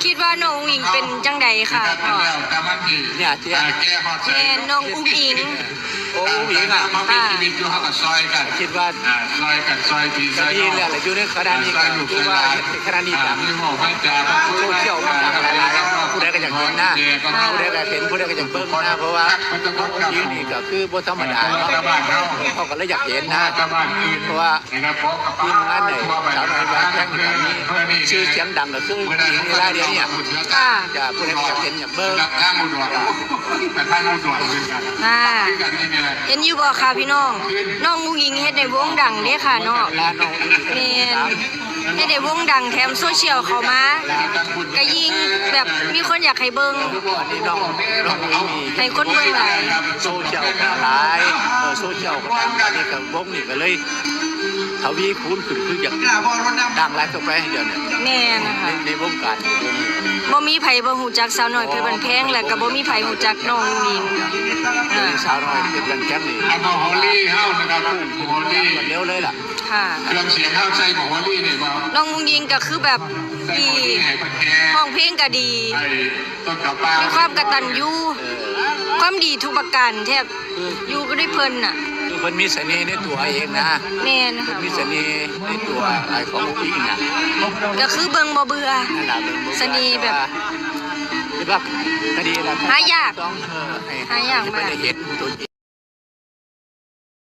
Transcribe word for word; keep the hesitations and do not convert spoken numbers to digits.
คิดว่าน้องอุ๋งอิ๋งเป็นจังใดค่ะพ่อ เนี่ยเจ๊ แม่น้องอุ๋งอิ๋ง โอ้ผู้หญิงอ่ะ ค่ะ คิดว่า ซอยกันซอยพี่ซอย ดี น้อง แหละอยู่ในขณะนี้ก็คือว่าเฮ็ดในขณะนี้ก็โซเชียลมันดังหลายๆผู้ใดก็อยากเห็นหน้าผู้ใดก็อยากเห็นผู้ใดก็อยากเบิ่งหน้าเพราะว่าผู้หญิงนี่ก็คือบ่ธรรมดาเนาะเขาก็เลยอยากเห็นหน้าเพราะว่าทีมงานในสาวน้อยบ้านแพงนี่มีชื่อเสียงดังก็คือผู้หญิงในรายเดียวเนี่ย ค่ะ จะผู้ใดก็อยากเห็นอยากเบิ่ง ทางอุดรทางอุดรเหมือนกัน ค่ะ ที่กันนี่เนี่ย เห็นอยู่บ่ค่ะพี่น้อง น้องอุ๋งอิ๋งเฮ็ดในวงดังเด้ค่ะเนาะ และน้อง แม่นเฮ็ดในวงดังแถมโซเชียลเข้ามาก็ยิ่งแบบมีคนอยากให้เบิ่ง อันนี้น้องน้องมี ให้คนเบิ่งหลาย โซเชียลก็หลายเออโซเชียลก็ดังอันนี้ก็วงนี่ก็เลยทวีคูณขึ้นคืออยากดังหลายเข้าไปเดี๋ยวนี้ แม่นค่ะ ในในวงการวงนี้ บ่มีไผบ่ฮู้จักสาวน้อยเพชรบ้านแพงแล้วก็บ่มีไผฮู้จักน้องอุ๋งอิ๋ง เดี๋ยวนี้สาวน้อยเพชรบ้านแพงนี่ อันมาฮอลลี่เฮานะครับฮอลลี่ เร็วเลยล่ะ ค่ะ เครื่องเสียงเฮาใส่มาฮอลลี่เนี่ยมา น้องอุ๋งอิ๋งก็คือแบบดี ใส่ฮอลลี่ให้ประแจ ร้องเพลงก็ดี ไอ้ต้นกระป๋า มีความกตัญญูความดีทุกประการแทบอยู่ก็ด้วยเพิ่นน่ะ คือเพิ่นมีเสน่ห์ในตัวเองนะ แม่น เพิ่ ค่ะ นมีเสน่ห์ในตัวไอ้ของผู้หญิงนะ ก็คือเบิ่งบ่เบื่อ นั่นแหละเบิ่งบ่ เสน่ห์แบบ คิดว่าคดีละ หายาก ต้องเออให้ หายากมาก ให้เพิ่นได้เห็นตัวจริง